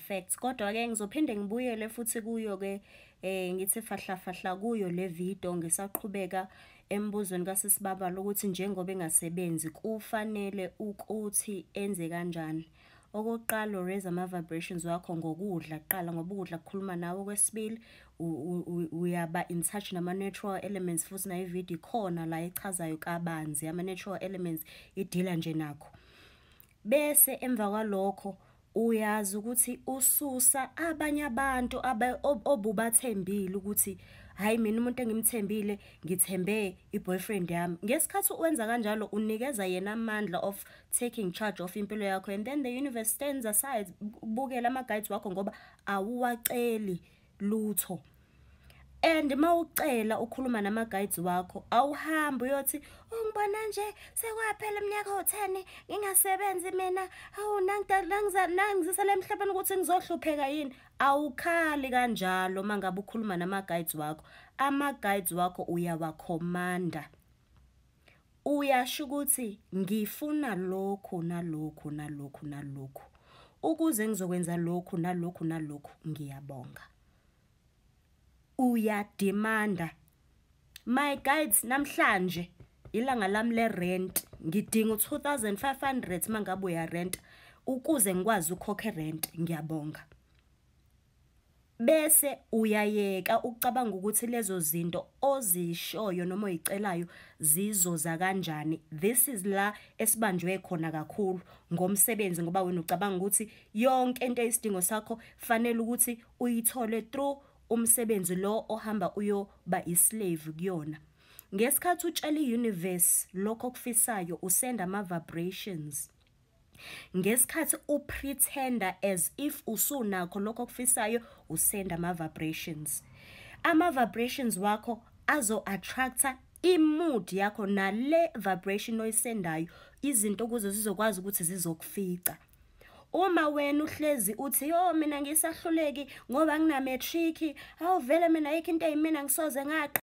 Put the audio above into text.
effect. Kodwa-ke ngizophinde ngibuyele futhi kuyo-ke ngithi fahla fahla kuyo le video ngisaqhubeka embuzweni kaSisi ukuthi njengoba engasebenzi kufanele ukuthi enze kanjani. Okokuqala, raise ama-vibrations wakho ngokudla kuqala, ngoba ukudla kukhuluma nawe. Okwesibili, uyaba in touch nama-natural elements, futhi nayo ividiyo ikhona la echazayo kabanzi ama-natural elements, i-deal-a nje nakho. Bese emva kwalokho uyazi ukuthi ususa abanye abantu obubathembile ukuthi hhayi, mina umuntu engimthembile, ngithembe i-boyfriend yami. Ngesikhathi wenza kanjalo, unikeza yena amandla of taking charge of impilo yakho, and then the universe stands aside, ubukele ama-guides wakho, ngoba awuwaceli lutho. And mawucela ukhuluma nama-guides wakho, awuhambi uyothi, "Ungibona nje, sekwaphela iminyaka ewu-10 ngingasebenzi mina, hawu, nangizisa la emhlabeni ukuthi ngizohlupheka yini?" Awukhali kanjalo uma ngabe ukhuluma nama-guides wakho. Ama-guides wakho uyawa-command-a. Uyasho ukuthi ngifuna lokhu nalokhu nalokhu nalokhu, ukuze ngizokwenza lokhu nalokhu nalokhu, ngiyabonga. Uya-demand-a. "My guides, namhlanje ilanga lami le-rent, ngidinga u-2500 mangabe uya-rent-a, ukuze ngikwazi ukukhokha i-rent, ngiyabonga." Bese uyayeka ukucabanga ukuthi lezo zinto ozishoyo noma oyicelayo zizoza kanjani. This is la esibanjwe khona kakhulu ngomsebenzi, ngoba wena ucabanga ukuthi yonke into eyisidingo sakho fanele ukuthi uyithole through umsebenzi lo ohamba uyoba i-slave kuyona. Ngesikhathi utshela i-universe lokho okufisayo, u-send-a ama-vibrations. Ngesikhathi u-pretend-a as if usunakho lokho okufisayo, u-send-a ama-vibrations. Ama-vibrations wakho azo-attract-a i-mood yakho nale vibration oyi-send-ayo, izinto ukuze zizokwazi ukuthi zizokufica. Uma wena uhlezi uthi, "Yo, mina ngisahluleki ngoba ngina-matric, awu vele mina ayikho into eyimina, ngisoze ngaqa."